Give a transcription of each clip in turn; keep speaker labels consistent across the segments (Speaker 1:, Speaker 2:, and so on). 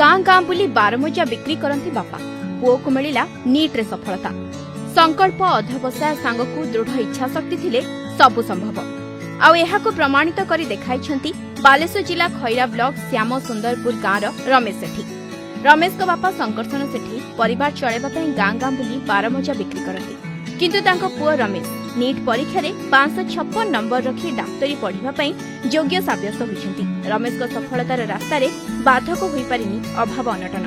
Speaker 1: ଗାଁ ଗାଁ ବୁଲି ବାରମଜା ବିକ୍ରି କରନ୍ତି ବାପା। ପୁଅକୁ ମିଳିଲା ନିଟ୍ରେ ସଫଳତା। ସଂକଳ୍ପ, ଅଧ୍ୟବସାୟ ସାଙ୍ଗକୁ ଦୃଢ଼ ଇଚ୍ଛାଶକ୍ତି ଥିଲେ ସବୁ ସମ୍ଭବ। ଆଉ ଏହାକୁ ପ୍ରମାଣିତ କରି ଦେଖାଇଛନ୍ତି ବାଲେଶ୍ୱର ଜିଲ୍ଲା ଖଇରା ବ୍ଲକ ଶ୍ୟାମ ସୁନ୍ଦରପୁର ଗାଁର ରମେଶ ସେଠୀ। ରମେଶଙ୍କ ବାପା ଶଙ୍କର୍ଷଣ ସେଠୀ ପରିବାର ଚଳାଇବା ପାଇଁ ଗାଁ ଗାଁ ବୁଲି ବାରମଜା ବିକ୍ରି କରନ୍ତି। କିନ୍ତୁ ତାଙ୍କ ପୁଅ ରମେଶ ନିଟ୍ ପରୀକ୍ଷାରେ 556 ନମ୍ବର ରଖି ଡାକ୍ତରୀ ପଢ଼ିବା ପାଇଁ ଯୋଗ୍ୟ ସାବ୍ୟସ୍ତ ହୋଇଛନ୍ତି। ରମେଶଙ୍କ ସଫଳତାର ରାସ୍ତାରେ ବାଧକ ହୋଇପାରିନି ଅଭାବ ଅନଟନ।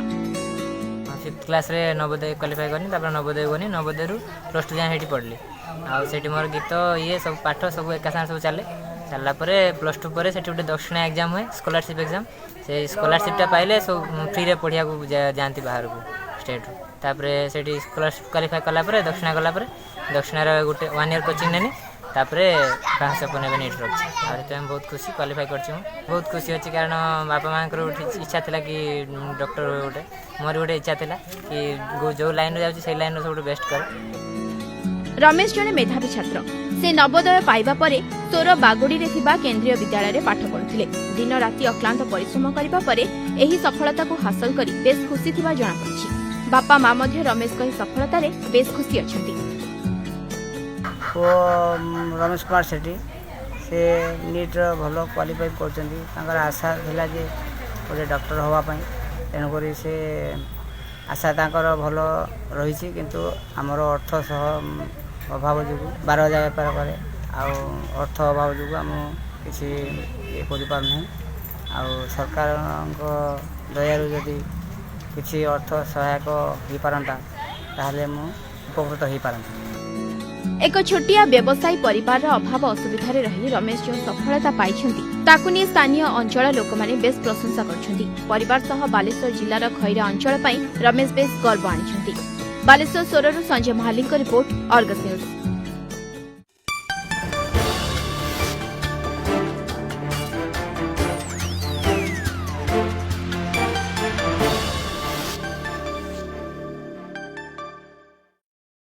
Speaker 2: ଫିଫ୍ଥ କ୍ଲାସ୍ରେ ନବୋଦୟ କ୍ୱାଲିଫାଏ କଲି। ତାପରେ ନବୋଦୟ ଗଲି। ନବୋଦୟରୁ ପ୍ଲସ୍ ଟୁ ଯାଏଁ ସେଇଠି ପଢ଼ିଲି। ଆଉ ସେଇଠି ମୋର ଗୀତ, ଇଏ ସବୁ ପାଠ ସବୁ ଏକା ସାଙ୍ଗରେ ସବୁ ଚାଲେ। ଚାଲିଲା ପରେ, ପ୍ଲସ୍ ଟୁ ପରେ ସେଠି ଗୋଟେ ଦକ୍ଷିଣା ଏକ୍ଜାମ୍ ହୁଏ, ସ୍କଲାରସିପ୍ ଏକ୍ଜାମ୍। ସେଇ ସ୍କଲାରସିପ୍ଟା ପାଇଲେ ସବୁ ଫ୍ରିରେ ପଢ଼ିବାକୁ ଯାଆନ୍ତି ବାହାରକୁ ଷ୍ଟେଟ୍ରୁ। ତାପରେ ସେଇଠି ସ୍କଲାରସିପ୍ କ୍ୱାଲିଫାଏ କଲା ପରେ, ଦକ୍ଷିଣା ଗଲା ପରେ, ଦକ୍ଷିଣାର ଗୋଟେ ୱାନ୍ ଇୟର୍ କୋଚିଂ ନେଲି। ତାପରେ 556 ଏବେ ନିଟ୍ ରଖିଛି। ଆଉ ସେଥିପାଇଁ ମୁଁ ବହୁତ ଖୁସି। କ୍ୱାଲିଫାଏ କରିଛି, ମୁଁ ବହୁତ ଖୁସି ଅଛି। କାରଣ ବାପା ମାଆଙ୍କର ଗୋଟେ ଇଚ୍ଛା ଥିଲା କି ଡକ୍ଟର ଗୋଟେ, ମୋର ଗୋଟେ ଇଚ୍ଛା ଥିଲା କି ଯେଉଁ ଲାଇନ୍ରେ ଯାଉଛି, ସେଇ ଲାଇନ୍ରେ ସବୁଠୁ ବେଷ୍ଟ କରେ।
Speaker 1: ରମେଶ ଜଣେ ମେଧାବୀ ଛାତ୍ର। ସେ ନବୋଦୟ ପାଇବା ପରେ ସୋର ବାଗୁଡ଼ିରେ ଥିବା କେନ୍ଦ୍ରୀୟ ବିଦ୍ୟାଳୟରେ ପାଠ ପଢୁଥିଲେ। ଦିନ ରାତି ଅକ୍ଳାନ୍ତ ପରିଶ୍ରମ କରିବା ପରେ ଏହି ସଫଳତାକୁ ହାସଲ କରି ବେଶ୍ ଖୁସି ଥିବା ଜଣାପଡ଼ିଛି। ବାପା ମା ମଧ୍ୟ ରମେଶଙ୍କ ଏହି ସଫଳତାରେ ବେଶ୍ ଖୁସି ଅଛନ୍ତି।
Speaker 3: ପୁଅ ରମେଶ କୁମାର ସେଠୀ, ସେ ନିଟ୍ର ଭଲ କ୍ୱାଲିଫାଇ କରୁଛନ୍ତି। ତାଙ୍କର ଆଶା ଥିଲା ଯେ ଗୋଟେ ଡକ୍ଟର ହେବା ପାଇଁ। ତେଣୁକରି ସେ ଆଶା ତାଙ୍କର ଭଲ ରହିଛି। କିନ୍ତୁ ଆମର ଅର୍ଥ ସହ ଅଭାବ ଯୋଗୁଁ, 12,000 ବେପାର କରେ, ଆଉ ଅର୍ଥ ଅଭାବ ଯୋଗୁଁ ଆମ କିଛି ଇଏ କରିପାରୁନାହିଁ। ଆଉ ସରକାରଙ୍କ ଦୟାରୁ ଯଦି କିଛି ଅର୍ଥ ସହାୟକ ହୋଇପାରନ୍ତା, ତାହେଲେ ମୁଁ ଉପକୃତ ହୋଇପାରନ୍ତି।
Speaker 1: ଏକ ଛୋଟିଆ ବ୍ୟବସାୟୀ ପରିବାରର ଅଭାବ ଅସୁବିଧାରେ ରହି ରମେଶ ଯେଉଁ ସଫଳତା ପାଇଛନ୍ତି, ତାକୁ ନେଇ ସ୍ଥାନୀୟ ଅଞ୍ଚଳ ଲୋକମାନେ ବେଶ୍ ପ୍ରଶଂସା କରୁଛନ୍ତି। ପରିବାର ସହ ବାଲେଶ୍ୱର ଜିଲ୍ଲାର ଖଇରା ଅଞ୍ଚଳ ପାଇଁ ରମେଶ ବେଶ୍ ଗର୍ବ ଆଣିଛନ୍ତି। ବାଲେଶ୍ୱର ସୋରରୁ ସଞ୍ଜୟ ମହାଲିଙ୍କ ରିପୋର୍ଟ, ଅର୍ଗସ୍ ନ୍ୟୁଜ୍।